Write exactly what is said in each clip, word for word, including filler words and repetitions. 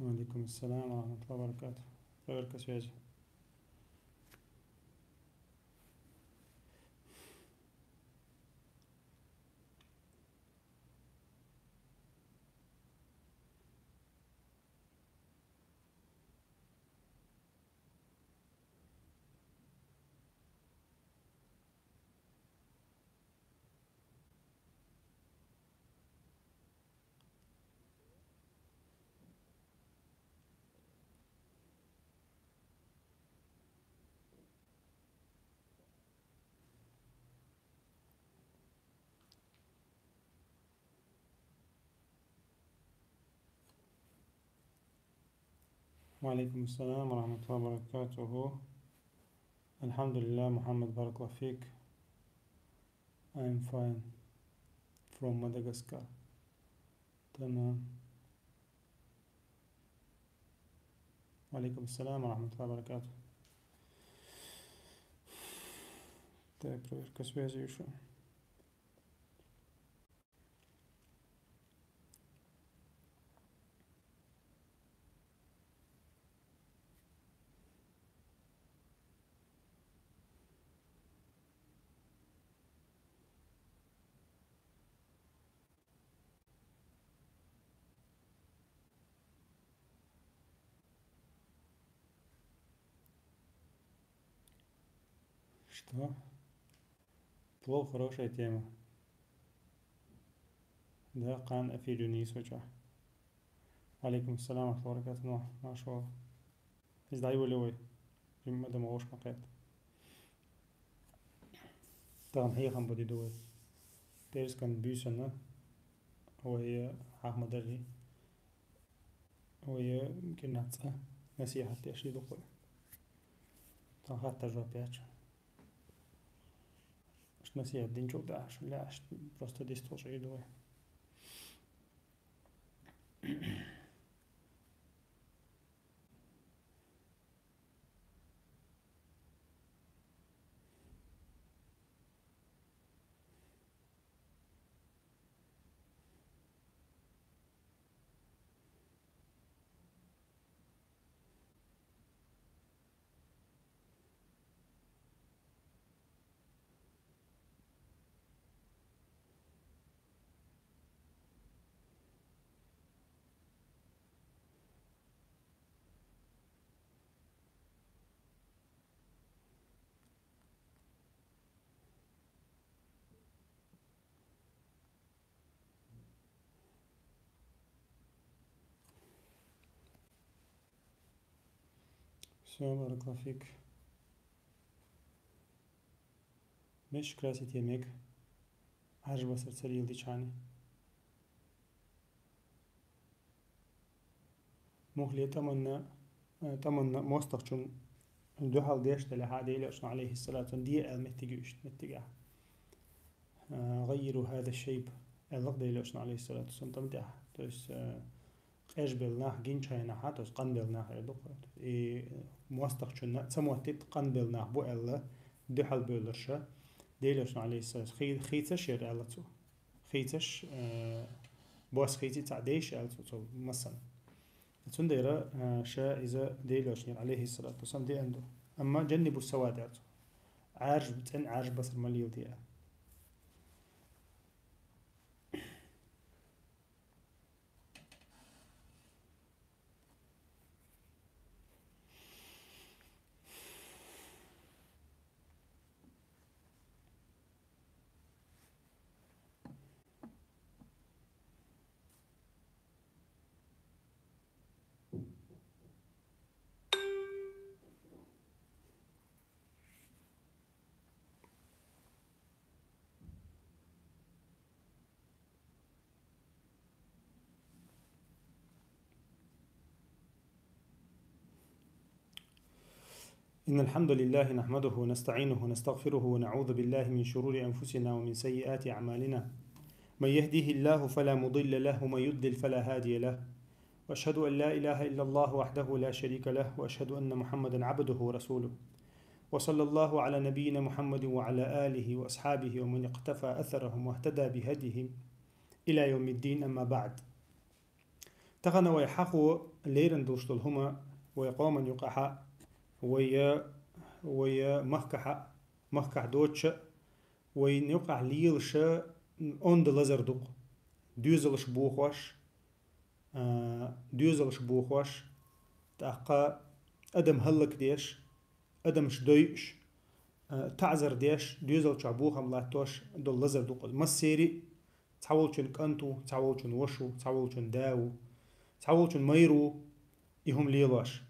Алейкум ассалам ва рахматуллахи ва баракатух. Проверка связи. وعليكم السلام ورحمة الله وبركاته. الحمد لله, محمد, بارك الله فيك. I'm fine. From Madagascar. تمام. وعليكم السلام ورحمة الله وبركاته. Так, проверка связи ещё. Что? Плов — хорошая тема. Да, къан афиду ни соча. Алейкум салам ва рахматуллахи ва баракатух. Ну, машалла. Издай болевой. Примма да молош макет. Тахан хьехам бу ди ду вай. Пхьарскан буьйсанна вай хьахма дарри. Вай кӀирнахь цкъа насихьат деш ди ду вай. Тахан хаттар жоп яц. Аш насихьат динчул тӀехьа аш лаьаш просто дистхуш ди ду вай. Всё, баракаллаху фик. Меш красить е мег. Ӏаржбасар ца лелдича хьана. Мухле тӀаманна, э, тӀаманна мостагӀчун дуьхьал деш дале хьа Делошна, алейхиссалату вассалам, де аьлла меттиг ю иштта, меттигехь. Э, «Гаййиру хаза шайб», аьлла Делошна, алейхиссалату вассалам, тӀам тӀехь. То есть, э, къежбелла нах гинчхьайна хьа, то есть къанбелла нах эр ду-кх. И мостагӀчунна ца моттийта къанбелла нах бу аьлла, дуьхьал бевлларша, Делошна, алейхиссалату, хи-, хийцаш яр аьлла цо. Хийцаш, э, бос хийци цхьа дейш аьлла цо, цо массан. Цундела, э, ша иза Делошнера, алейхиссалату вассалам, деан ду. Амма «жаннибу савад» аьлла цо. Ӏарж, цӀен Ӏаржбасар ма лелде аьлла. إن الحمد لله نحمده ونستعينه ونستغفره ونعوذ بالله من شرور أنفسنا ومن سيئات أعمالنا. من يهده الله فلا مضل له ومن يضلل فلا هادي له. وأشهد أن لا إله إلا الله وحده لا شريك له، وأشهد أن محمدا عبده ورسوله. وصلى الله على نبينا محمد وعلى آله وأصحابه ومن اقتفى أثرهم واهتدى بهديهم إلى يوم الدين، أما بعد. Тахана вай хьахо лерина долуш долу хӀума вай къоман юкъахьа, вай, вай махкахьа, махкахь доцуша, вайна юкъахь лелаша онда лазар ду-кх. Доьзалш бохош, а, доьзалш бохош, тӀаккха адам хӀаллакдеш, адамаш дойуш, а, таӀзар деш, доьзал чохь бохам латтош долу лазар ду-кх. Массери а цхьаволчун кӀант ву, цхьаволчун ваша ву, цхьаволчун да ву, цхьаволчун майра ву, и хӀума лелош.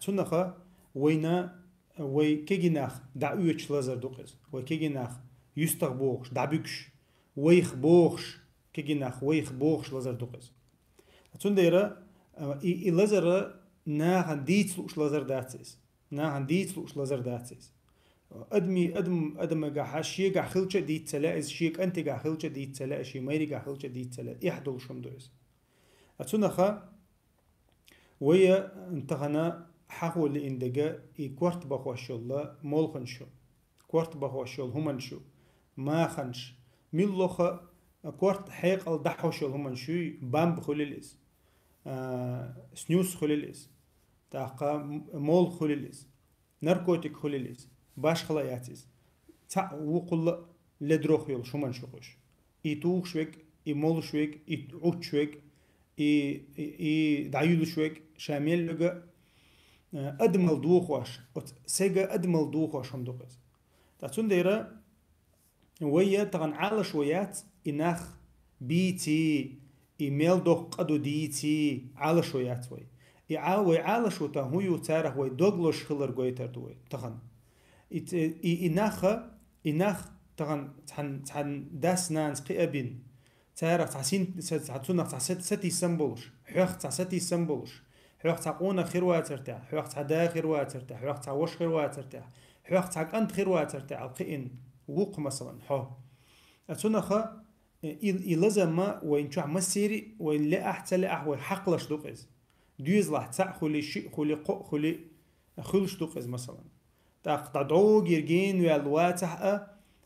Цуннаха вайна, вай кегийнах дӀаоьцуш лазар ду-кх иза. Вай кегийнах юьстах бохуш, дӀабуьгуш, вайх бохуш, кегийнах вайх бохуш лазар ду-кх иза. Цундела, а, и, и лазар нахана дийца лууш лазар дац иза. Нахана дийца лууш лазар дац иза. Адами-, адам-, адамагахьа шегахь хилча а дийца ца лаьа иза, шен кӀантигахь хилча а дийца ца лаьа, шен майригахь хилча а дийца ца лаьа. Эхь долуш хӀума ду иза. А цуннаха вай тахана хьахо лиъна дерг и корта бахош йолу молханаш ю, корта бахош йолу хӀуманаш ю, маханаш, муьлхха а корта хьекъал дӀахьош йолу хӀуманаш юй, бамба хуьлийла иза, а, снюс хуьлийла иза, тӀаккха м-, молха хуьлийла иза, наркотик хуьлийла иза, башхалла яц иза. Цхьаъ вукхулла а ледрох йолуш хӀуманаш ю-кх уьш. И тухуш верг, и молуш верг, и Ӏуттуш верг, и, и, и дӀаюьллуш верг, ша мел верг а, э, адамал дохош, оцу сега адамал дохош хӀума ду-кх иза. Ткъа цундела вай тахана Ӏалашо яц, и нах бийций, и мел доккха къа ду дийций, Ӏалашо яц вай. И Ӏа-, вай Ӏалашо тахана хӀун ю, царах вай дог лозуш хилар гойтур ду вай тахана. И ц-, и, и наха, и нах Тахан цхьан, цхьан дас-нанас кхиабин. Царах цхьа син, ца-, цхьа цунах цхьа сат-, сатийсам болуш, хьох цхьа сатийсам болуш, хьох цхьа къонах хир вацар тӀехь, хьох цхьа да хир вацар тӀехь, хьох цхьа вош хир вацар тӀехь, хьох цхьа кӀант хир вацар тӀехь, ал кхиин вукх, масалан, хьо. А цунаха, э, и, и лазамма вайн чохь массери, вайн лаахь, ца лаахь, вай хьакхалаш ду-кх иза. Доьзалахь цхьаъ хуьли, шиъ хуьли, кхоъ хуьли, хуьлуш ду-кх иза, масалан. ТӀаккха дӀа доггера гена ваьлла вацахь а,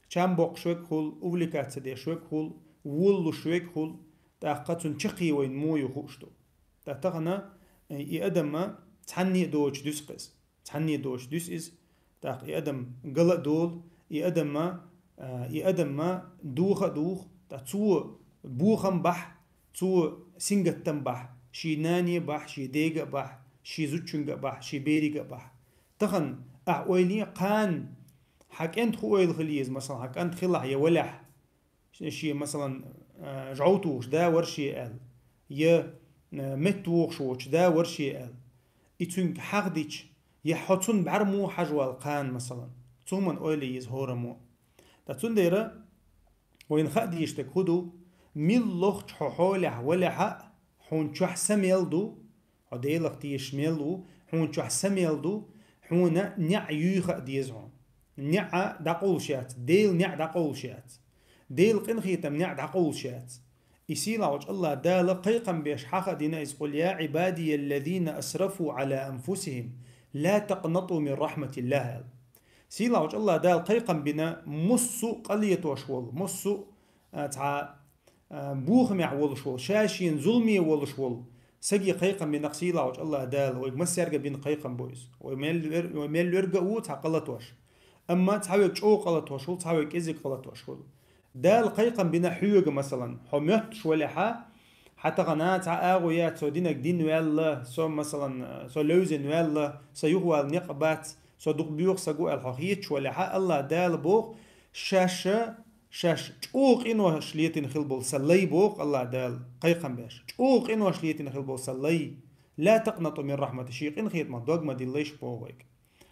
чам боккхуш вег хуьлу, увлекаться деш вег хуьлу, волалуш вег хуьлу, тӀаккха цунна чаккхе вайна мо ю хууш ду. ТӀаккха тахана, э, и адамма цхьанне а доцуш дуьсу-кх иза. Цхьанне а доцуш дуьсу иза. ТӀаккха и адам гала а долу, и адамма, а, и адамма духа а духу, ткъа цо бохам бахь, цо сингаттам бахь, шен нане а бахь, шен дега а бахь, шен зудчуьнга а бахь, шен берига а бахь. Тахана ахь ойла е кхана, хьан кӀентан хӀун ойла хила еза, масалан, хьан кӀант хилахь я валахь, шен, масалан, а, жӀов тухуш да вара шен аьлла, я, а, метта вохуш воцуш да вара шен аьлла. И цуьнга хьахдича, я хьо цунна бӀаьрмо хьажа вала кхана, масалан. Цу хӀуманна ойла е еза хӀораммо. Ткъа цундела вайна хаа дезаш дерг хӀун ду, милла лохчу хьо хьолехь валахь а, хьуна чохь са мел ду, хьо Делах тешаш мел ву, хьуна чохь са мел ду, хьуна неӀ юй хаа деза хьуна. НеӀа дӀакъовлуш яц, Делан неӀ дӀакъовлуш яц. Делан къинхетам неӀ дӀакъовлуш яц. И сийлахьчу АллахӀ Дала кхайкхам беш хьаха а дина иза: «Къул я Ӏибадия аллазина асрафу Ӏала анфусихим, ла такънату мин рахматиллахӀ», – аьлла. Сийлахьчу АллахӀ Дала кхайкхам бина, массо а къа летош волу, массо а, а, цхьа а, бохамехь волуш волу, ша-шена зуламе волуш волу саге кхайкхам бина-кх сийлахьчу АллахӀ Дала, вайга массаьрга бина кхайкхам бу иза. Вай мел вер-, вай мел верг а ву цхьа къа латош. Амма цхьа верг чӀогӀа къа латош волу, цхьа верг кӀезиг къа латош волу. Дала кхайкхам бина хьоьга, масалан, хьо моьттуш валахь а, хьан тахана цхьа агӀо яц, со динарг дина ваьлла, со, масалан, со левзина ваьлла, сан юхавала некъ бац, со дукха боьха саг ву аьлла хьо хеташ валахь а, АллахӀ Дала боху, шаьш Шаьш чӀогӀа къинош летийна хила болу сан лай, боху АллахӀ Дала, кхайкхам беш, чӀогӀа къинош летийна хила болу сан лай, ла такънату мин рахмати, шен къинхетамах дог ма диллайша, боху вайга.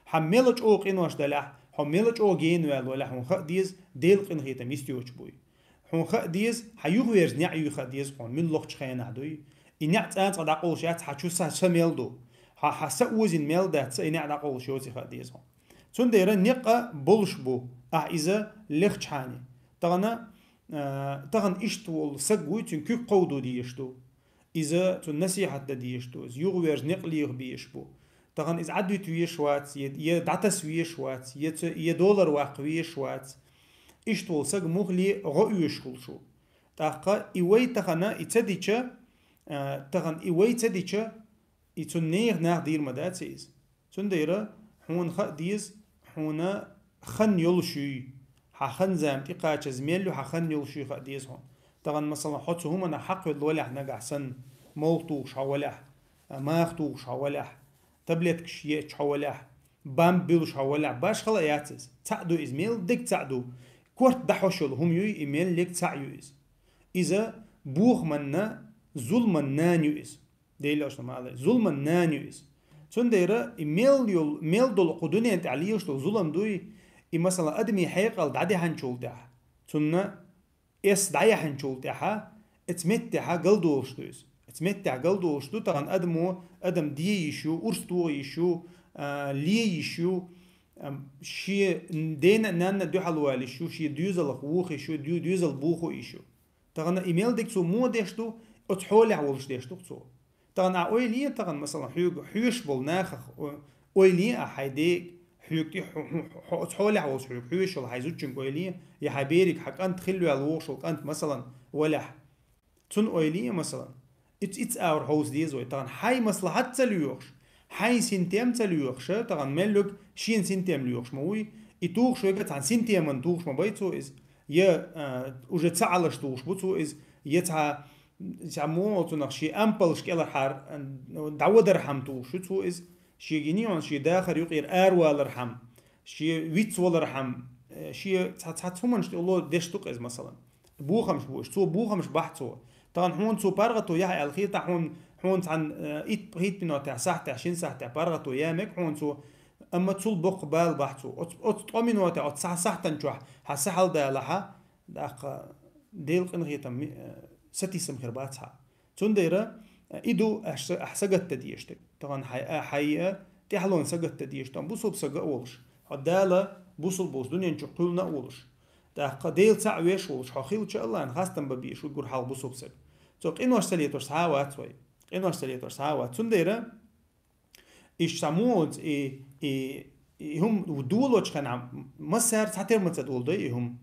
Хьан мела чӀогӀа къинош далахь, хьо мела чӀогӀа гена ваьлла валахь, хьуна хаа деза, Делан къинхетам йист йоцуш буй. Хьуна хаа деза, хьан юхаверза неӀ юй хаа деза хьуна, муьлххачу хенахь дуй. И неӀ цкъа а дӀакъовлуш яц, хьан чу са, са мел ду. Хьан, хьан са озийна мел дац, и неӀ дӀакъовлуш йоций хаа деза хьуна. Цундела некъ а болуш бу, ахь иза лехчахьана. Тахана, а, тахана иштта волу саг вуй, цуьнан куьг кховдо дезаш ду. Иза цунна насихьат дан дезаш ду. Иза юхаверза некъ леха безаш бу. Тахана иза Ӏадвита везаш вац, я, я дӀатаса везаш вац, я цу, я долара ваккха везаш вац. Иштта волу саг муххале гӀо оьшуш хуьлуш ву. ТӀаккха и вай тахана, и ца дича, а, тахана и вай ца дича, и цунна нехан нах дийр ма дац иза. Цундела хьуна хаа деза, хьуна хан йолуш юй. Хьан хан-зама тӀекхачаза мел ю, хьан хан йолуш юй хаа деза хьуна. Тахана, масалан, хьо цу хӀуманах хьакхоьлла валахь нагахь санна, молха тухуш хьо валахь, а, маха тухуш хьо валахь, таблеткаш еъча хьо валахь, бамба буьллуш хьо валахь, башхала а яц иза. Цхьаъ ду иза, мел дерг цхьаъ ду. Корта дӀахьош йолу хӀума юй, и мел дерг цхьаъ ю иза. Иза бохаманна, зуламан нана ю иза. Делан Элчано ма аллара, зуламан нана ю иза. Цундела и мел йолу, мел долу кху дуьнен тӀехь лелаш долу зулам дуй, и, масалан, адамийн хьекъал дӀадехьанчул тӀаьхьа, цунна эс дӀаяхьанчул тӀаьхьа, эца меттехьа галдолуш ду иза. Эца меттехь галдолуш ду, тахана адамо, адам де йиш ю, урс тоха йиш ю, а, ле йиш ю, ам, шен дена а, нанна а дуьхьал вала йиш ю, шен доьзалх вуха йиш ю, дю-, доьзал бохо йиш ю. Тахана и мел дерг цо муха деш ду, оцу хьолехь волуш деш ду-кх цо. Тахана ахь ойла е, тахана, масалан, хьоьга хьоьшуш болу нахах, о-, ойла е ахь хьайн дега, хьоьга тӀе хьо, хьо, хьо, хьо оцу хьолехь волуш хьоьга хьоьшуш йолу хьайн зудчуьнга ойла е, я хьайн берига хьан кӀант хилла ваьлла вогӀуш волу кӀант, масалан, валахь. Цунна ойла е, масалан. Иц-, иц аур хьовса деза вай. Тахана хьайн маслахьат ца лоьхуш, хьайн синтем ца лоьхуш, тахана мел верг шена синтем лоьхуш ма вуй. И тухуш верг цхьана синтеман тухуш ма бай цо иза. Я, а, уже ца Ӏалаш тухуш бу цо иза, я цхьа, цхьа муха цунах шен ампалаш кӀелхьара, а, дӀавадархьама тухуш ю цо иза. Шен гиний хьуна, шен дахар юкъера аравалархьама, шен виц валархьама, э, шен цхьа, цхьа цхьа хӀуманаш тӀе ло деш ду-кх иза, масалан. Бохамаш бу уьш, цо бохамаш бахь цо. Тахана хьуна цо паргӀато яхь аьлла хетахь, хьуна, хьуна цхьана, э, итт-, итт минотехь, сахьтехь, шина сахьтехь паргӀато ян мега хьуна цо, Амма цул боккха бала бац цо. Оц, оц ткъо минота, оц сахьтан чохь хьан сахьал далахьа, даккха Делан къинхетам ми-, э, сатийсам хир бац хьа. Цундела, э, и ду аш са-, ахь сагатта дешта. Тахана хьай, а, хьай, э, тӀехьалон сагатта дешта. Бусулба сага а волуш. Хьо Дала бусулба волуш, дуьнен чу кхуьлна а волуш. ТӀаккха Дела цхьаъ веш волуш, хьо хилча Аллахьан хастам бан беш, уггар хьалха бусулба саг. Цо къинош ца летош схьа а вац вай. Къинош ца летош схьа а вац. Цундела, иштта сан муха и, и, и хӀума долочу хенахь массара цхьа терма ца доладой и хӀума.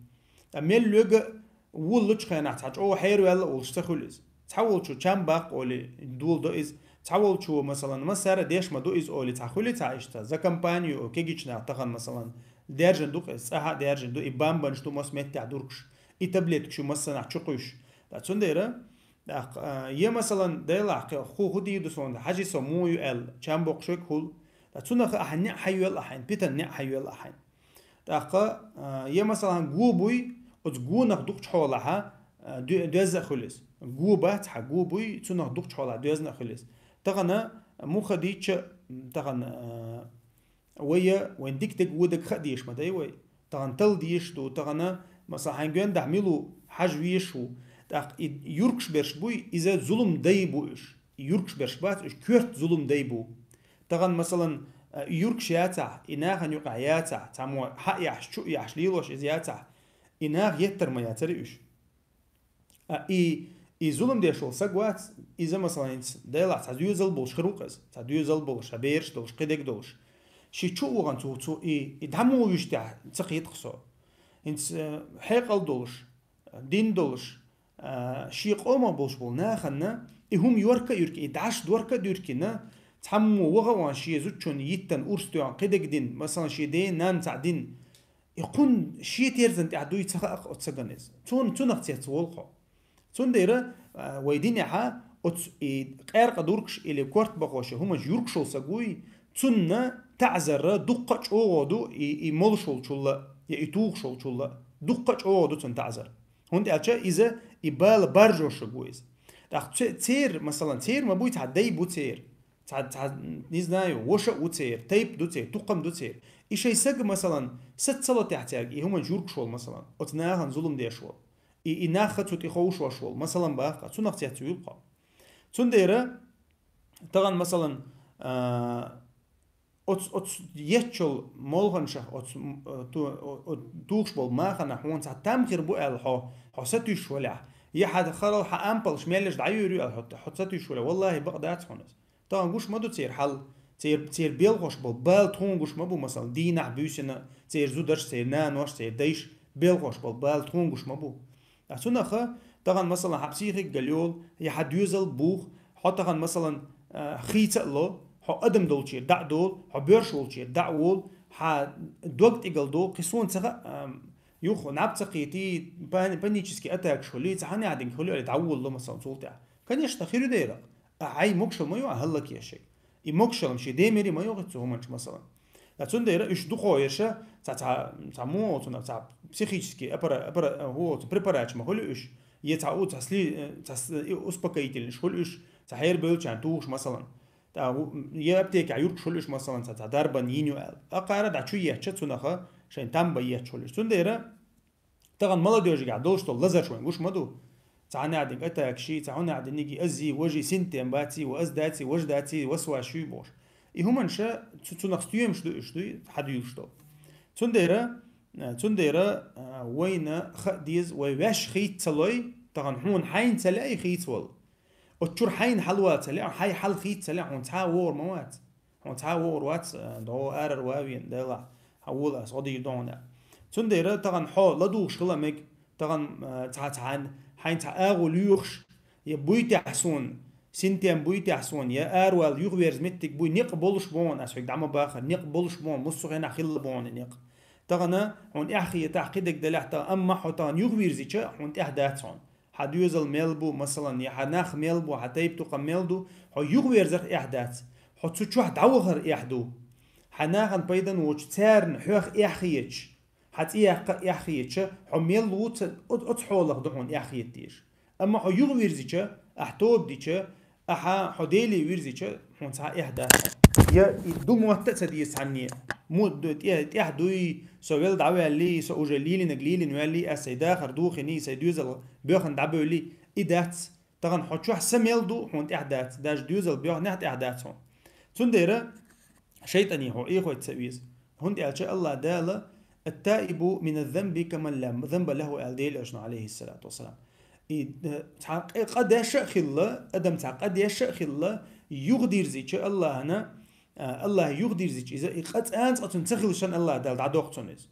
Ткъа мел лоьга а воллучу хенахь цхьа чӀогӀа хьерваьлла а волуш ца хуьлу иза. Цхьа волчу чам баккха олий доладо иза. Цхьа волчу, масалан, массара деш ма ду иза олий цхьа хуьлий цхьа иштта. За компанию кегийчу нах тахана, масалан, даьржина ду-кх иза, цӀахь а даьржина ду, и бамбанаш ду маса меттехь дуркуш. И таблеткаш ю массанахь чукхуьйсуш. Ткъа цундела, ТӀаккха, а, я, масалан, делахь, кхин хӀу, хӀу дийр ду суна, хьажи со муха ю аьлла, чам боккхуш верг хуьлу. Ткъа цунах ахьа неӀ хьайоьллу ахьайна, питана неӀ хьайоьллу ахьайна. ТӀаккха, а, я, масалан, го буй, оцу гонах дукхачу хьолахьа, а, доь-, доьзна а хуьлу иза. Го бац хьан, го буй, цунах дукхачу хьолахь доьзна а хуьлу иза. Тахана муха дийча, тахана, а, Вай, вайн дика дерг, вон дерг хаа дезаш ма дай вай. Тахана талла дезаш ду, тахана, масалан, хьайн гондахь мила ву, хьажа везаш ву. ТӀаккха и юркаш берш буй, иза зулам дай бу уьш. И юркаш берш бац, уьш коьрта зулам дай бу. Тахана, масалан, а, и юркаш яцахь, и нахана юкъахь яцахь, цхьаммо хьа а яхьаш, чу а яхьаш лелош иза яцахь, и наха еттар ма яцара уьш. А и, и зулам деш волу саг вац, иза, масалан, хӀинца Делахь цхьа доьзал болуш хир ву-кх иза, цхьа доьзал болуш, цхьа бераш долуш, кхидерг долуш. Ши чу а вахана цо, цо и, и дӀа муха вуьйш тӀехь ца кхета-кх со. ХӀинца, э, хьекъал долуш, дин долуш, а, шен къомах болуш болу нахана и хӀума йорка а юьркина, и дӀаш дорка а дуьркина, цхьаммо ваха а ван шен зудчунна йиттан урс тоьхна, кхидерг дина, масалан, шен ден-нанна цхьаъ дина, И кхунна шен терзан тӀехь дуй ца хаьа-кх оцу сагана иза. Цунна, цунах цецволу хьо. Цундела, а, вай динехьа оцу и къаьркъа дуркаш или корта бахош хӀуманаш юркаш волу саг вуй, цунна таӀзар дуккха а чӀогӀа ду и, и молуш волчул а, я и тухуш волчул а. Дуккха а чӀогӀа ду цунна таӀзар. ХӀунда аьлча иза и бала баржош ву иза. ТӀаккха це-, церан, масалан, церан ма буй, цхьа дай бу церан. Цхьа, цхьа, не знаю, ваша а ву церан, тайпа ду церан, тукхам ду церан. И шайн сага, масалан, саца ца ло тӀехь цаьрга, и хӀуманаш юркаш волу, масалан, оцу нахана зулам деш волу. И, и нахха цу тӀе ховшош волу, масалан, баккха, цунах цецвуьйлу хьо. Цундела, тахана, масалан, а, оцу, оцу еттачул молханашах, оцу, м, а, ту-, о-, о-, тухуш болу маханах хьуна цхьа там хир бу аьлла хьо, хьо сатуьйсуш валахь, я хьан харал хьан ампалш меллаша дӀайуьйр ю аьлла хьо, хьо сатуьйсуш валахь, валлахӀи, бакъ дац хьуна иза. Тахана гуш ма ду церан хьал, церан, церан белхош болу бала тхуна гуш ма бу, масалан, дийнахь буьйсина, церан зударш, церан нанош, церан дайш белхош болу бала тхуна гуш ма бу. Ткъа цунаха, тахана, масалан, хьан психика галйолу, я хьан доьзал буху, хьо тахана, масалан, а, хийца а ло, хьо адам долчера дӀа а долу, хьо боьрша волчера дӀа а волу, хьан дог тӀигала догӀу, кхин суна ца хаьа, а, юха наб ца кхетий, пани-, панический атакаш хуьлий, ца хьанехь динга хуьлий, али дӀаволало, масалан, цул тӀаьхьа. Конечно, хир ю дера. А хьайн могушалла ма ю а хӀаллакъеш шайга. И могушалла шен ден мери ма йогӀу цу хӀуманчу, масалан. Ткъа цундела уьш дукхо ерша, цхьа, цхьа, цхьа муха оцунах, цхьа психический аппара-, аппара-, хӀу оцу препараташ ма хуьлу уьш, е цхьа у, цхьа сли-, цхьа с-, и успокоительныш хуьлу уьш, цхьа хьерабевллачарна тухуш, масалан. ТӀа хӀу-, е аптекехь юркаш хуьлу уьш, масалан, цхьа, цхьа дарбан йийна ю аьлла. Аккхара дӀа чу еттача цунаха шайн там бан етташ хуьлу уьш. Цундела тахана молодёжигахь долуш долу лазарш вайн гуш ма ду. Цхьа хьанехь динга атакаш йий, цхьа хьанехь диниг азий, важий, синтем баций, ва аз даций, важа даций, васвас шуй бохуш. И хӀуманаш цу-, цунах стоьмаш ду уьш дуй, хьадуьйлуш долу. Цундела, цундела, а, вайна хаа деза, вай ваьш хийца ца лой, тахана хьуна хьайна ца лаьий хийца вала. Оцу чуьра хьайна хьалавала ца лаьа, хьайн хьал хийца ца лаьа, хьуна цхьа а вогӀур ма вац. Хьуна цхьа а вогӀур вац, а, догӀу арара ван вен, Делахь, хьан вола ас гӀо дийр ду хьуна. Цундела тахана хьо ладугӀуш хила мега, тахана, а, цхьа, цхьа хьайн, хьайн цхьа агӀо лоьхуш, я буй тӀехь суна, синтем буй тӀехь суна, я аравала юхаверза меттиг буй, некъ болуш бу хьуна, ас хьоьга дӀа ма бахара, некъ болуш бу хьуна, массо а хенахь хилла бу хьуна некъ. Тахана хьуна эхь хетахь, кхидерг делахь тахана, амма хьо тахана юхавирзича, хьуна тӀехь дац хьуна. Хьан доьзал мел бу, масалан, я хьан нах мел бу, хьан тайп-тукхам мел ду, хьо юхаверзарх эхь дац. Хьо цу чохь дӀавахар эхь ду. Хьан нахана пайдан воцуш, царна хьоьх эхь хеташ, хьан цӀе яккха эхь хеташ, хьо мел ву ца, о-, оцу хьолах ду хьуна эхь хета дезаш. Амма хьо юхавирзича, ахь тоба дича, ахьа хьо Деле вирзича, хьуна цхьа эхь дац. Я и ду мотт а ца деза цхьанне. Мо ду-, тӀе-, тӀехь дуй, со вел дӀаваьллий, со уже лелийнарг лелийна ваьллий, аз сай дахар дохиний, сай доьзал боьхна дӀабевллий, и дац. Тахана хьо чохь са мел ду, хьуна тӀехь дац, даже доьзал боьхнехь тӀехь дац хьуна. Цундела шайтӀане хьо эхийта ца веза. ХӀунда аьлча АллахӀ Дала: «Ат-таибу мина з-занби каман ла занба лаху», аьлла Делан Элчано, алейхиссалату вассалам. И, э, цхьа къа-, къа деш а хилла, адам цхьа къа деш а хилла, юхадирзича АллахӀана, а, АллахӀ юхадирзича иза, и къа цкъа а цунна ца хилча санна АллахӀ Дала дӀадоху цунна иза.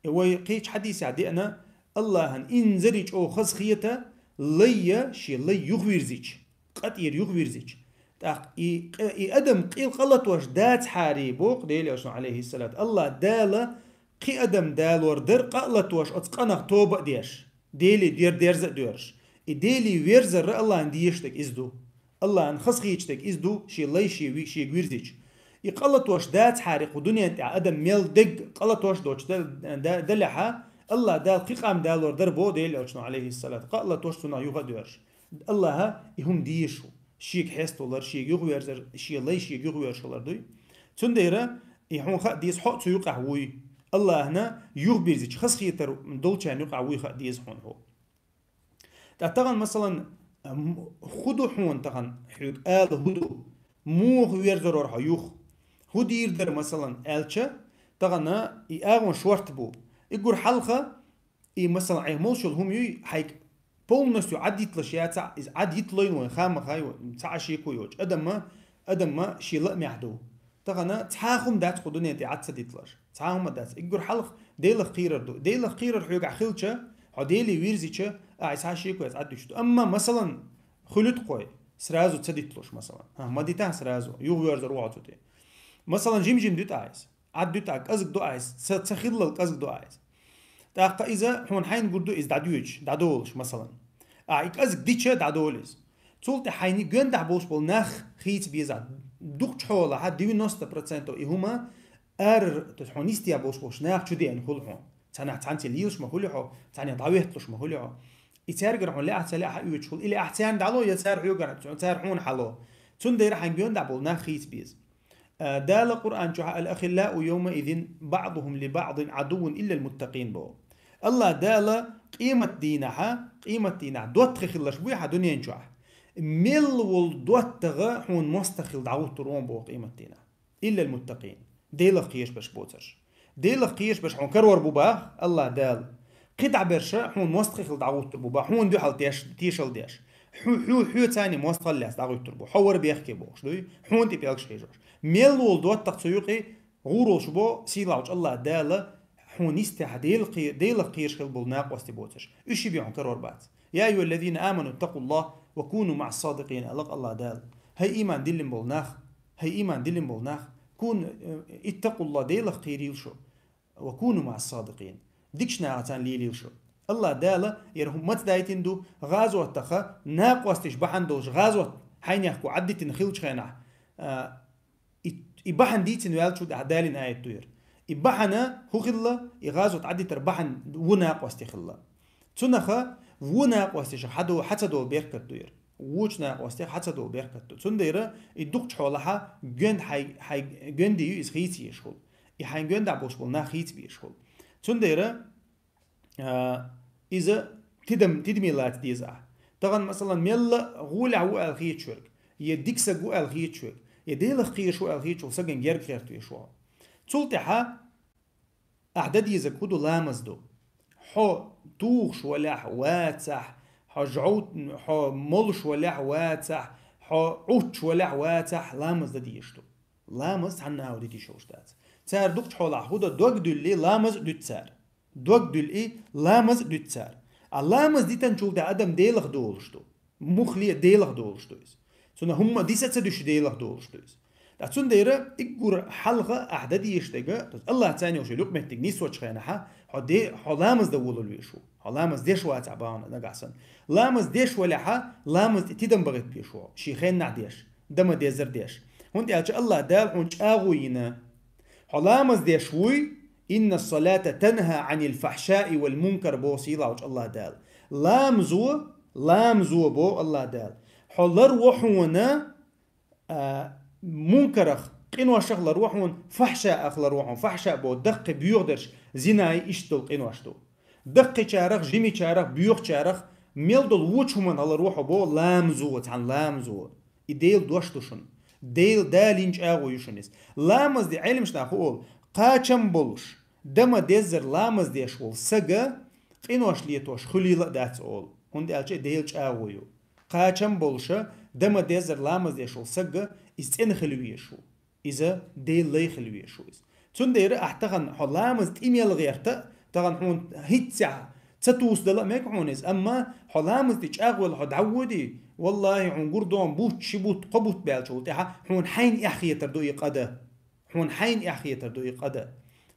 И вай кхечу хьадисехь деана, АллахӀана инзаре чӀогӀа хазахета, лай, шен лай юхавирзича, къа тӀера юхавирзича. ТӀаккха и къа-, и адам къил къа латош дацахьара, боху Делан Элчано, алейхиссалату, АллахӀ Дала кхин адам далор дара къа а латош, оцу къинах тоба а деш, Деле дер-, дерза а доьрзуш. И Деле верзар а АллахӀана дезаш дерг иза ду. АллахӀана хазахеташ дерг иза ду, шен лай шен ви-, шега вирзича. И къа латош дацахьара кху дуьнен тӀехь адам мел дерг къа латош доцуш да-, да-, далехьа, АллахӀ Дала кхин къам далор дара, боху Делан Элчано, алейхиссалату, къа а латош цунах юха а доьрзуш. АллахӀа и хӀума дезаш ву. Шега хьесталар, шега юхаверзар, шен лай шега юхаверзаш хилар дуй. Цундела и хьуна хаа деза, хьо а цу юкъахь вуй. АллахӀана юхабирзича, хазахетар долчарна юкъахь вуй хаа деза хьуна хьо. Ткъа тахана, масалан, м, хӀун ду хьуна тахана, хьоьга ала хӀун ду? Муха верзарора хьо юха? ХӀун дийр дара, масалан, аьлча, тахана и агӀон шорта бу. И гур хьалха, и, масалан, айхьа молуш йолу хӀума юй, хьайга полностью Ӏадйиталаш яцахь, иза Ӏадйиталойн вайн, хаамма хай вайн, цхьа а шеко йоцуш. Адамма, адамма шен лаамехь ду. Тахана цхьа а хӀума дац кху дуьнен тӀе Ӏад ца диталаш. Цхьа а хӀума дац. И гур хьалха Делах кхерар ду. Делах кхерар хьоьгахь хилча, хьо Деле вирзича, ахьа цхьа а шеко яц Ӏад дуьтуш ду. Амма, масалан, хуьлу тхой, сразу ца диталуш, масалан. ХӀа, ма дитахь сразу, юхаверзар ву хьо цу тӀе. Масалан, жим-жим дуьту ахьа иза. Ӏад дуьту ахьа, кӀазиг ду ахьа иза, ца, ца хиллал кӀазиг ду ахьа иза. ТӀаккха иза хьуна хьайна гур ду иза дӀадоьдуш, дӀадолуш, масалан. А, и кӀазиг дича дӀадолу иза. Цул тӀе хьайна гондахь болуш болу нах хийца беза. Дукхачу хьолахь, девяносто процентов и хӀума ара, то есть хьуна йистехь болуш болуш нах чу деана хуьлу хьуна. Цхьаннахь цхьаьнцций лелаш ма хуьлу хьо, цхьаьннех дӀаветталуш ма хуьлу хьо. И цаьргара хьуна лаахь ца лаахь оьцуш хуьлу, или ахьа царна дӀало, я цара хьоьгара, цара хьуна хьало. Цундела хьайна гондахь болу нах хийца беза. А, Дала Къуръан чохь: «Ал-ахиллау йовмаизин баъдухум ли баъдин Ӏадуввун иллал муттакъин», боху. АллахӀ Дала къемат дийнахьа, къемат дийнахь доттагӀий хилларш буй хьан дуьнен чохь. Мел волу доттагӀа хьуна мостагӀа хила дӀагӀуттур ву боху къемат дийнахь. Иллал муттакъин. Делах кхераш берш боцурш. Делах кхераш берш хьуна карор бу баха АллахӀ Дала. КхидӀа берша хьуна мостагӀий хила дӀагӀуттур бу баха, хьуна дуьхьал теш-, тешал деш. Хьу, хьу, хьоьца цхьаьний мостагӀалла лаьцна дӀагӀуьттур бу. Хьо вара бехке бохуш дуй, хьуна тӀе пӀелгаш хьежош. Мел волу доттагӀа цу юкъе гӀур волуш бо, сийлахьчу АллахӀ Дала хьуна йистехь Дела кхе-, Делах кхераш хила болу накъостий боцурш. Уьш ши бен хьуна карор бац. Я айюхаллазина аману иттакъуллахӀ ва куну маӀас-садикъин, аьлла АллахӀ Дала. ХӀай ийман диллина болу нах, хӀай ийман диллина болу нах, кун, э, иттакъуллахӀ, Делах кхерийла шу. «Ва куну маӀас-садикъин». Дикачу нахаца лелийла шу. АллахӀ Дала яра хӀума маца дайтина ду, гӀазотаха накъосташ бахьана долуш гӀазот хьайнехко Ӏаддитина хиллачу хенахь, а, и, и бахьана дийцина ваьллачул тӀаьхьа далийна аят ду яра. И бахьана хӀун хилла, и гӀазот Ӏаддитар бахьана ву накъостий хилла. Цунаха ву накъосташах хьадо-, хьа ца долу беркат ду яра. Вучу накъостех хьа ца долу беркат ду. Цундела и дукхачу хьолахьа гоьнда хьай, хьай гоьнда ю иза хийца езаш хуьлу. И хьайн гоьндахь болуш болу нах хийца безаш хуьлу. Цундела, а, иза тидам-, тидаме лаца деза ахьа. Тахана, масалан, мелла гӀолехь ву аьлла хеташ верг, я дика саг ву аьлла хеташ верг, я Делах кхераш ву аьлла хеташ волу сагана герга гӀерта веш ву. Цул тӀаьхьа ахьа дан дезарг хӀун ду, ламаз ду. Хьо тухуш валехь вацахь, хьо жӀовт-, хьо молуш валехь вацахь, хьо Ӏуттуш валехь вацахь, ламаз дан дезаш ду. Ламаз цхьанна а дитийша йолуш дац. Цара дукхачу хьолахь хӀун до, дог дуьллий, ламаз а дуьту цара. Дог дуьллий, ламаз а дуьту цара. А ламаз дитанчул тӀаьхьа адам Делах долуш ду. Муххале а Делах долуш ду иза. Цунна хӀумма а диса а ца дуьсуш Делах долуш ду иза. Ткъа цундела уггар хьалха ахьа дан дезаш дерг, АллахӀ царна йолуш йолу юкъаметтиг нисочу хенахьа, хьо де-, хьо ламаз дан волавала везаш ву. Хьо ламаз деш вацахь бахьана нагахь санна. Ламаз деш валехьа, ламаз тӀе тидам бахийта везаш ву. Шен хеннахь деш, дан ма-деззара деш. ХӀунда аьлча АллахӀ Дала хьуна чӀагӀо йина. Хьо ламаз деш вуй, «Инна ас-салата танха Ӏанил фахьшаи вал мункар», боху сийлахьчу АллахӀ Дала. Ламазо, ламазо, боху АллахӀ Дала, хьо лар во хьуна, а, мункарах, Къиношах ларво хьона, фахьшаах ларво хьона, фахьша бо, даккхий боьха дерш, зинай, иштта долу къинош ду. Даккхийчарах, жимачарах, боьхачарах, мел долу вочу хӀуманах ларво хьо бо, ламазо, цхьана ламазо. И Делан дош ду шуна. Дела, Дала йина чӀагӀо ю шуна иза. Ламаз де, Ӏеламнаха хӀу олу, кхачам болуш, дан ма-деззара ламаз деш волу сага къинош летош хуьлийла а дац олу, хӀунда аьлча и Делан чӀагӀо ю. Кхачам болуша, дан ма-деззара ламаз деш волу сага иза цӀена хила везаш ву. Иза Делан лай хила везаш ву иза. Цундела ахь тахана хьо ламаз тӀе мел гӀерта, тахана хьуна хӀинццехь ца тусадала а мега хьуна иза, амма хьо ламаз тӀе чӀагӀвелла хьо дӀаводий, валлахӀи, хьуна гур ду хьуна бутт, ши бутт, кхо бутт баьллачул тӀаьхьа хьуна хьайна эхь хетар ду и къа дан. Хьуна хьайна эхь хетар ду и къа дан.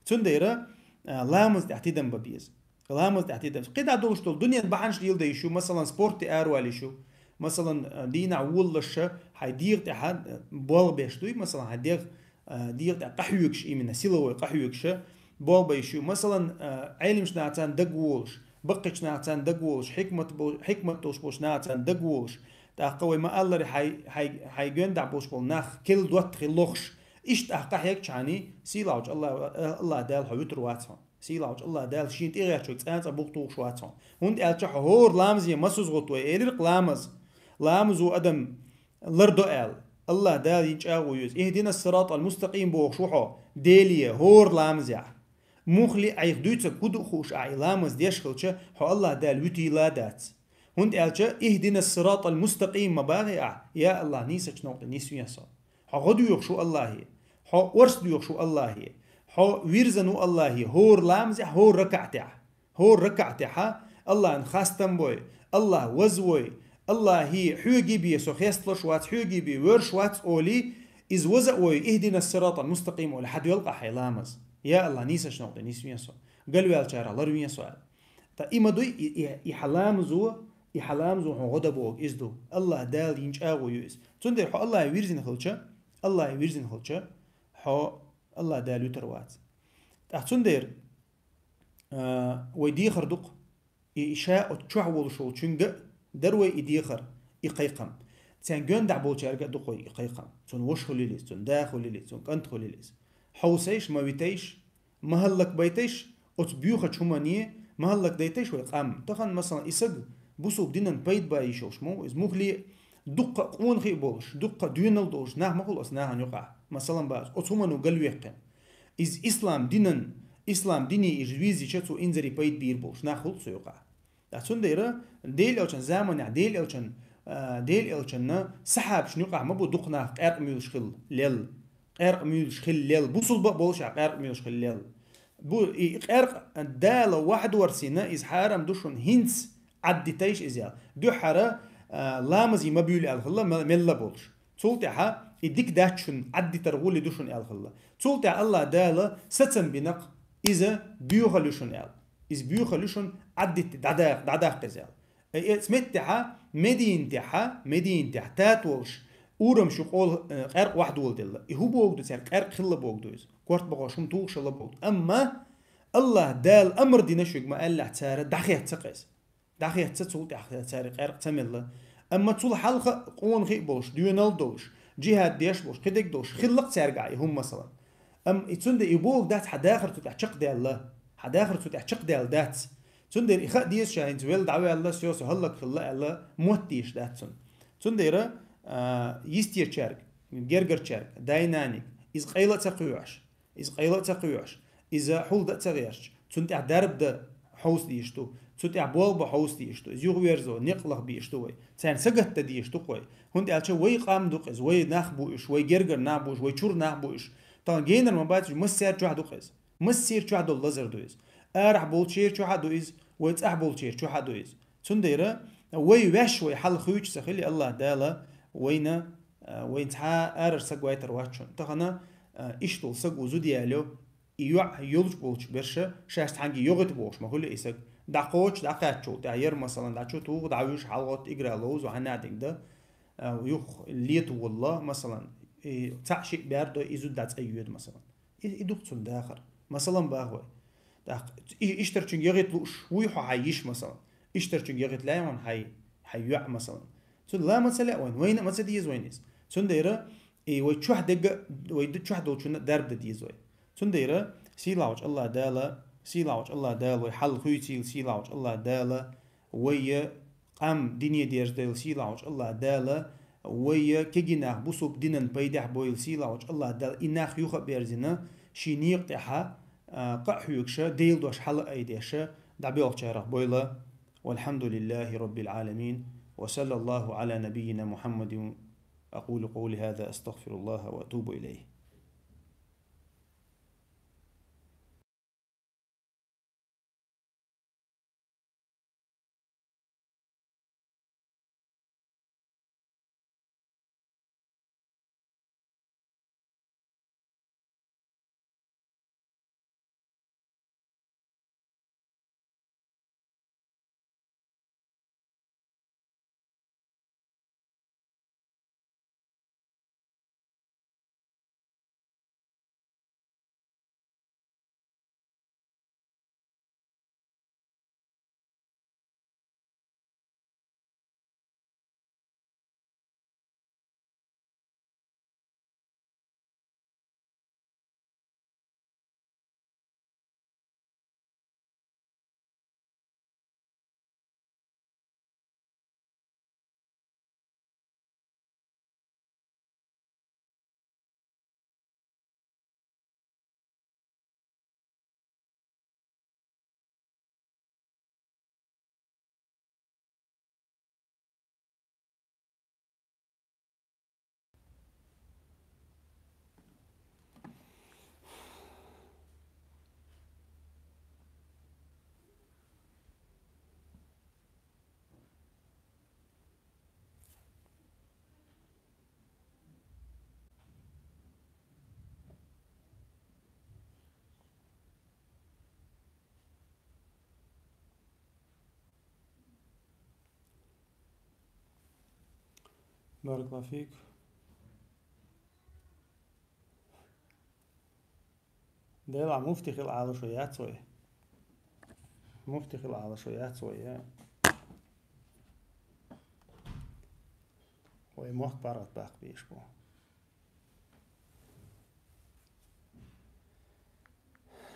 Цундела, а, ламаз тӀехь тидам бан беза. Ламаз тӀехь тидам. КхидӀа долуш долу дуьненан бахьанаш леладайш ю, масалан, спорте аравалийш ю. Масалан, а, дийнахь волалуш хьайн дегӀа тӀехь, а, болх беш дуй, масалан, хьайн дегӀ-, а, дегӀа тӀехь къахьоьгуш, именно силовой къахьоьгуш болх байш ю. Масалан, а, Ӏеламчу нахаца дагаволуш, баккхийчу нахаца дагаволуш, хьикмат бо-, хьикмат долуш болчу нахаца дагаволуш. ТӀаккха вай ма-аллара хьайн, хьайн, хьайн гондахь болуш болу нах кел доттагӀий лохуш, иштта ахь къахьегчхьана, сийлахьчу АллахӀ-, АллахӀ Дала хьо вуьтур вац хьо. Сийлахьчу АллахӀ Дала шена тӀегӀертачуьнга цкъа а бухтухуш вац хьо. ХӀунда аьлча хьо хӀора ламазе ма сузгӀутту вай, элира-кх ламаз. Ламазо адам лардо аьлла. АллахӀ Дала йина чӀагӀо ю иза. «Ихдина ссиратӀал мустакъим» бохуш ву хьо, Деле, хӀора ламазехь. Муххале а Ӏайха дуьйцург хӀун ду хууш ахь и ламаз деш хилча, хьо АллахӀ Дала вуьтийла а дац. ХӀунда аьлча «Ихдина ссиратӀал мустакъим» ма бохий ахь, я АллахӀ, нийсачу новкъа тӀе нисве со. Хьо гӀо доьхуш ву АллахӀе, хьо орц доьхуш ву АллахӀе, хьо вирзина ву АллахӀе, хӀора ламазехь, хӀора ракаӀатехь. ХӀора ракаӀатехьа АллахӀан хастам бой, АллахӀ ваза вой, АллахӀе, хьоьга бен со хесталуш вац, хьоьга бен воьрзуш вац олий, иза ваза а вой, «Ихдина ссиратӀал мустакъим» олий, хьадоьлху ахь хьайн ламаз. Я АллахӀ, нийсачу новкъа тӀе нисве со, галваьллачарах ларве со аьлла. Ткъа и ма дуй, и, и, и хьан ламазо, и хьан ламазо хьуна гӀо дан бохург иза ду. АллахӀ Дала йина чӀагӀо ю иза. Цундела хьо АллахӀе вирзина хилча, АллахӀе вирзина хилча, хьо АллахӀ Дала вуьтур вац. ТӀаккха цундела, а, вай дехар ду-кх, и, и ша оцу чохь волуш волчуьнга а дара вай и дехар, и кхайкхам. Царна гондахь болчаьрга а ду-кх вай и кхайкхам. Цунна ваша хуьлийла иза, цунна да хуьлийла иза, цунна кӀант хуьлийла иза. Хьовсийша, ма витийша, ма хӀаллакбайтийша, оцу боьхачу хӀумане ма хӀаллакдайтийша вай къам. Тахана, масалан, и саг бусулба динан пайда бан йиш йолуш ма ву иза. Муххале а дуккха а къонахий а болуш, дуккха а доьналла долуш нах ма хуьлу оцу нахана юкъахь. Масалан, боху, оцу хӀумано галваьккхина. Иза ислам динан, ислам дине иза вирзича, цо инзаре пайда бийр болуш нах хуьлу цу юкъахь. Ткъа цундела Делан элчан заманехь, Делан элчан, а, Делан элчанна сахьабашна юкъахь ма бу дукха нах къаьркъа муьйлуш хилла лелла. Къаьркъа муьйлуш хилла лелла. Бусулба а болуш а къаьркъа муьйлуш хилла лелла. Бу, и къаьркъа Дала вахьадорсийна, иза хьарам ду шуна, хӀинца Ӏаддитийша иза аьлла. Дуьххьара, а, ламазе ма буьйлу аьлла хилла, мел-, мелла а болуш. Цул тӀаьхьа и дика дац шуна, Ӏаддитар гӀоли ду шуна аьлла хилла. Цул тӀаьхьа АллахӀ Дала сацам бина-кх, иза боьхалла ю шуна аьлла. Иза боьхалла ю шуна, Ӏаддитта дӀадаккха, дӀадаккха иза аьлла. Э, э, цу меттехьа, Мединатехьа, Мединатехь тата волуш, урамаш ю къола, э, къаьркъа вахьадоладелла. И хӀун бохург ду цаьрга, къаьркъа хилла бохург ду иза. Корта бахош хӀума тухуш хилла бохург ду. Амма АллахӀ Дала амар дина шуьга ма аьллехь, цара дӀахецна-кх иза. ДӀахецна, цул тӀаьхьа цаьрга къаьркъа ца мелла. Амма цул хьалха а къонахий а болуш, доьналла а долуш, джихӀад деш а болуш, кхидерг а долуш, хилла-кх цаьргахь и хӀума, масалан. Амма и цундела и бохург дац хьан дахар цу тӀехь чекхдевлла. Хьан дахар цу тӀехь чекхдаьлла дац. Цундела и хаа деза ша хӀинца велла дӀаваьлла, со, со хӀаллакьхилла аьлла, мотт дезаш дац цунна. Цундела, а, йистерчаьрга, гергарчаьрга, дай-наниг, иза къайла а ца кхоьхьуш, иза къайла а ца кхоьхьуш, иза хьулда а ца гӀерташ, цунна тӀехь дарба дан хьовса дезаш ду, цу тӀехь болх бан хьовса дезаш ду, иза юхаверзо, некъ лаха безаш ду вай. Царна сагатдан дезаш ду-кх вай. ХӀунда аьлча вай къам ду-кх иза, вай нах бу уьш, вай гергара нах бу уьш, вай чуьра нах бу уьш. Тахана генара ма бац уьш, массаьрга чохь ду-кх иза. Массеран чохь долу лазар ду иза. Арахь болчеран чохь а ду иза, вай цӀахь болчеран чохь а ду иза. Цундела вай ваьш, вай хьал хуьйцуш ца хили, АллахӀ Дала вайна, а, вайна цхьа а арара саг вайтар вац шуна. Тахана, а, иштта волу саг ву зуда ялайо, и йоӀ йолуш болчу берша, шаьш цхьаьнгге йогӀуьйту бохуш ма хуьлу и саг. ДӀакхочуш, дӀакхаьччул тӀаьхьа яра, масалан, дӀачу туху, дӀавуьжу, хьалагӀотту, игра ловзу, хьанна а динга дан, а, юха лета волла, масалан, и цхьаъ-шиъ бер дой, и зуда дӀа цӀа йоьду, масалан. И, и ду-кх цуьнан дахар. Масалан, боху вай. ТӀаккха и-, иштарчуьнга яхӀийта лууш вуй хьо хьайн йиша, масалан. Иштарчуьнга яхӀийта лаьий хьуна хьайн, хьайн йоӀ, масалан. Цунна ла ма ца лаьа вайна, вайна а ма ца деза вайна иза. Цундела И вай чохь дерг, вай д-, чохь долчунна дарба дан деза вай. Цундела сийлахьчу АллахӀ Дала, сийлахьчу АллахӀ Дала вай хьал хуьйцийла, сийлахьчу АллахӀ Дала вай къам дине дерзадойла, сийлахьчу АллахӀ Дала вай кегий нах бусулба динан пайдехь бойла, сийлахьчу АллахӀ Дала и нах юха а берзина, шен некъа тӀехь, а, къа а хьоьгуш, Делан дош хьала а айдеш, дӀабоьлхучарах бойла. والحمد لله رب العالمين، وصلى الله على نبينا محمد. أقول قولي هذا، أستغفر الله وأتوب إليه. بارك الله فيك. Делахь муфти хила Ӏалашо яц вай. Муфти хила Ӏалашо яц вай, я. Вай мохк паргӀат баккха беш бу.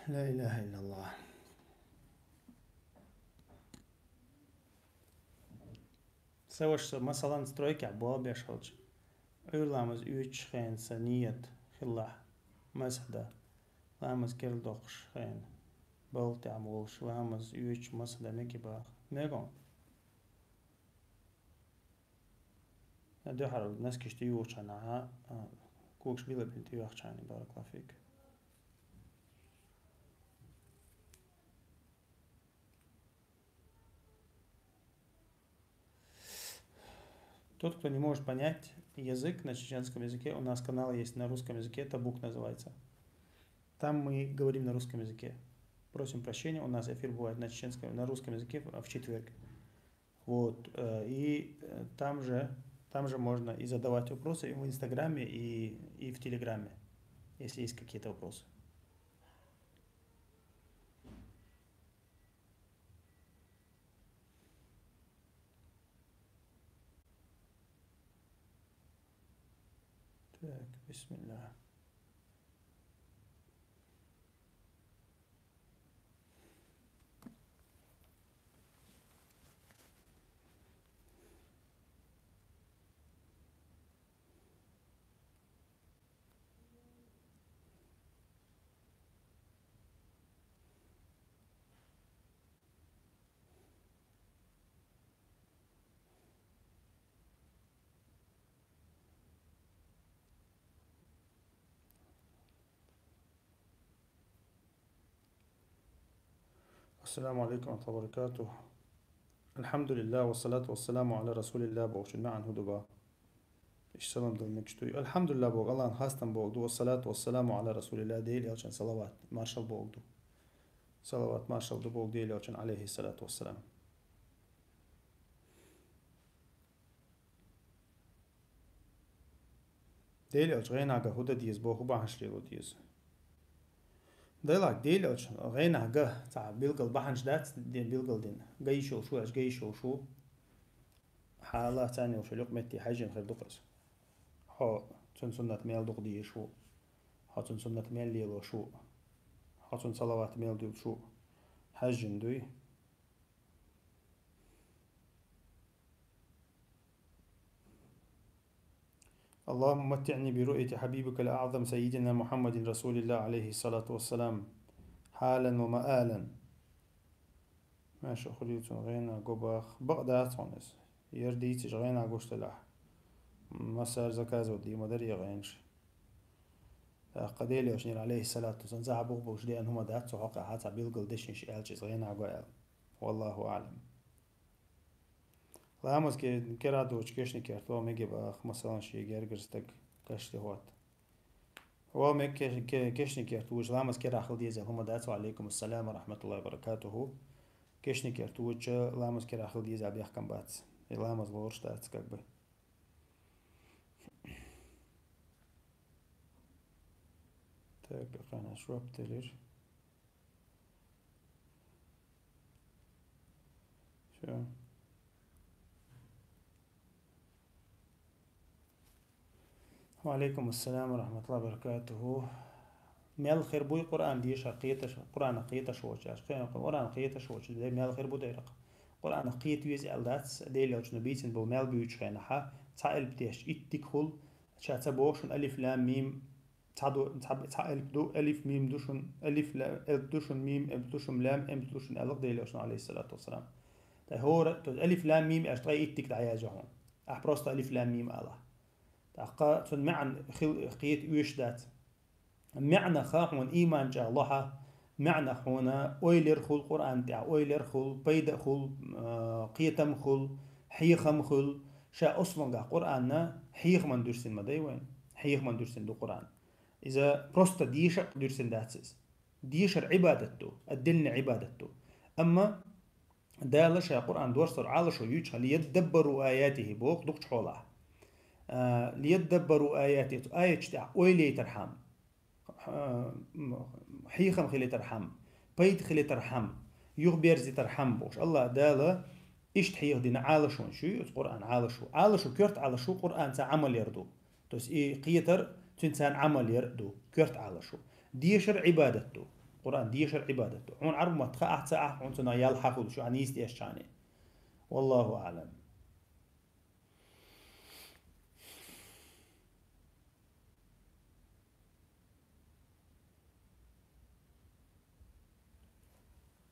لا إله إلا الله. Сан ваша, со, масалан, стройкехь болх беш хилча, Ӏуьйра ламаз оьцучу хенахь сан ният хилалахь масхьа дан, ламаз керла доккхуш хенахь, балха тӀехь волуш, ламаз оьцучу масхьа дан мегий боху? Мегий. Дуьххьара носкаш тӀе юхучхьана, а, а, когаш билла бина тӀе йоьхчхьана, баракаллаху фик. Тот, кто не может понять язык на чеченском языке, у нас канал есть на русском языке, «Табук» называется. Там мы говорим на русском языке. Просим прощения, у нас эфир бывает на чеченском, на русском языке в, в четверг. Вот, э, и, э, там же, там же можно и задавать вопросы и в Инстаграме, и, и в Телеграме, если есть какие-то вопросы. Так, бисмилля. السلام عليكم ورحمة الله وبركاته. الحمد لله والصلاة والسلام على رسول الله бохучун маьӀна хӀун ду боху? Иштта салам дала мегаш дуй. Альхьамдулиллах боху, Аллахьан хастам боху ду, вассалату вассаламу Ӏала расулиллах, Дела элчан салават, маршал боху ду. Салават, маршал ду боху Дела элчан, алейхиссалату вассалам. Дела элча гӀенах ган хӀун дан деза боху, хӀун бахьанаш лело деза? Дела, Дела элча гӀенах ган цхьа билггал бахьанаш дац де билггал дина. Ган йиш йолуш ву аьлча, ган йиш йолуш ву. Хьан Аллахь царна йолуш йолу юкъаметте хьаьжжина хир ду-кх иза. Хьо Цун суннат мел дукха дезаш ву. Хьо цун суннат мел лелош ву. Хьо цун салават мел дуьллуш ву. Хьаьжжина дуй. اللهم متعني برؤية حبيبك الأعظم سيدنا محمد رسول الله عليه الصلاة والسلام حالا ومآلا. Маша хуьлийла цунна гӀенах го бах. Бакъ дац хьуна иза. Яр дийцаш гӀенах гуш делахь. Массара заказывать дийма дара я гӀенаш. ТӀаккха Дела йолчунера, алейхиссалату вассалам, цхьа бух болуш деана хӀума дац, цу хьокъехь цхьа билггал дешнаш аьлча иза гӀенах го аьлла. Валлаху аӀлам. Ламаз ке-, кера доцу кешнакерта ваха мега бах, масалан, шен гергара стаг каш тӀе хӀотта. Ваха мега ке-, ке-, кешнакерта вуьжа ламаз керахь хила деза хӀума дац, ва алейкум ассалам ва рахматуллахи ва баракатуху. Кешнакерта вуьжа ламаз керахь хила деза бехкам бац. И ламаз лоруш дац, как бы. Так, ахана жоп делира. Всё. Ва алейкум ассалам ва рахматуллахи ва баракатуху. Мел хир буй Къуръан дешар кхеташ, Къуръанах кхеташ воцуш, Къуръанах кхеташ воцуш, де мел хир бу дерах. Къуръанах кхета веза аьлла дац, Дела йолчунах бийцина болу мел буьйцучу хенахьа, цхьа элп дешча итт дика хуьлу, ша ца боху шуна алиф, лам, мим, цхьа ду, цхьа, цхьа элп ду, алиф, мим ду шуна, алиф, ла-, элп ду шуна, мим, элп ду шуна, лам, элп ду шуна аьлла Дела йолчунах, алейхиссалату вассалам. Тай хӀора, то есть алиф, лам, мим аьлча ткъе итт дика дӀаязйо хьуна. Ахь просто алиф, лам, мим алахь. ТӀаккха цунна маьӀна хила кхета оьшуш дац. МаьӀнаха хьуна ийман чӀагӀло хьан, маьӀнах хьуна ойла яр хуьлу Къуръан тӀехь, ойла яр хуьлу, пайда а хуьлу, а, кхетам а хуьлу, хьехам а хуьлу. Ша ослунгахь Къуръанна хьехаман дуьрсина ма дай вайна. Хьехаман дуьрсина ду Къуръан. Иза просто деша а дуьрсина дац иза. Дешар Ӏибадат ду, отдельный Ӏибадат ду. Амма Дала ша Къуръан дорцур Ӏалашо юьйцу хьан, лияддаббару аятихи боху дукхачу хьолахь. А, лияддаббару аятихи, цу аяташ тӀехь ойла яйтархьама, хьехам хилийтархьама, пайда хилийтархьама, юхаберзийтархьама бохуш. Аллах Дала иштта хьехадина Ӏалашонаш ю, оцу Къуръан Ӏалашо. Ӏалашо, коьрта Ӏалашо Къуръанца Ӏамал яр ду. То есть и кхетар, цуьнца Ӏамал яр а ду, коьрта Ӏалашо. Дешар Ӏибадат ду. Къуръан дешар Ӏибадат ду. Хьуна Ӏарбу мотт хаахь ца ахь, хьуна цунах ял хьан хуьлуш ю, хьан нийса дешча хьуна. Валлаху аӀлам.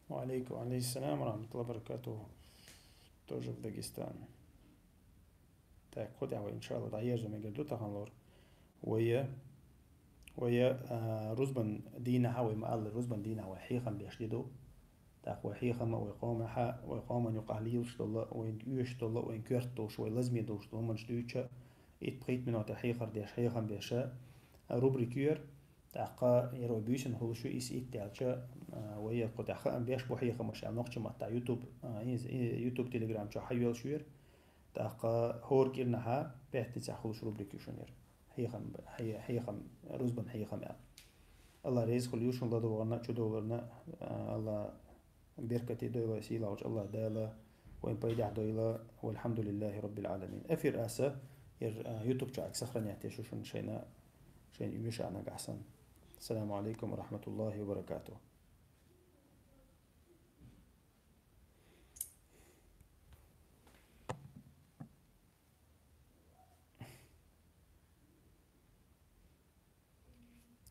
Ва алейкум, ва алейкум салам ва рахматуллахи ва баракатуху. Тоже в Дагестане. Так, кху тӀехь вай, иншалла, дӀаерзо мегар ду тахана лор. Вайя, вайя, а, рузбан дийнахьа, вай ма-аллара, рузбан дийнахьа вай хьехам беш де ду. ТӀаккха вай хьехама, вай къомаха, вай къоман юкъахь лелаш долу, вайн оьшуш долу, вайн коьрта долуш, вай лазаме долуш долу хӀуманаш дуьйцуча, итт-пхийтта минута хьехар деш, хьехам беша, рубрика ю яр. ТӀаккха яр вай буьйсанна хуьлуш ю, иза итт даьлча, а, вай кху тӀехь хаам беш бу хьехамаш аьлла, нохчийн маттахь YouTube, а, и, и, YouTube, Telegram чохь хьайоьллуш ю яр. ТӀаккха хӀора кӀирнахьа пятницахь хуьлуш рубрика ю шуна яр. Хьехам, хье-, хьехам, рузбан хьехам аьлла. Алла реза хуьлийла шуна ладогӀарна, чудовларна, а, Алла беркате дойла, сийлахьчу Алла Дала вайн пайдехь дойла, валхьамдулиллахи раббил Ӏаламин. Эфир аса яр, а, YouTube чохь сохранять еш ю шуна шайна, шайна уьйша нагахь санна. Ассаламу алейкум ва рахматуллахи ва баракатуху.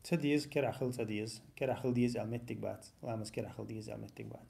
Ца деза, керахь хила ца деза, керахь хила деза аьлла меттиг бац, ламаз керахь хила деза аьлла меттиг бац.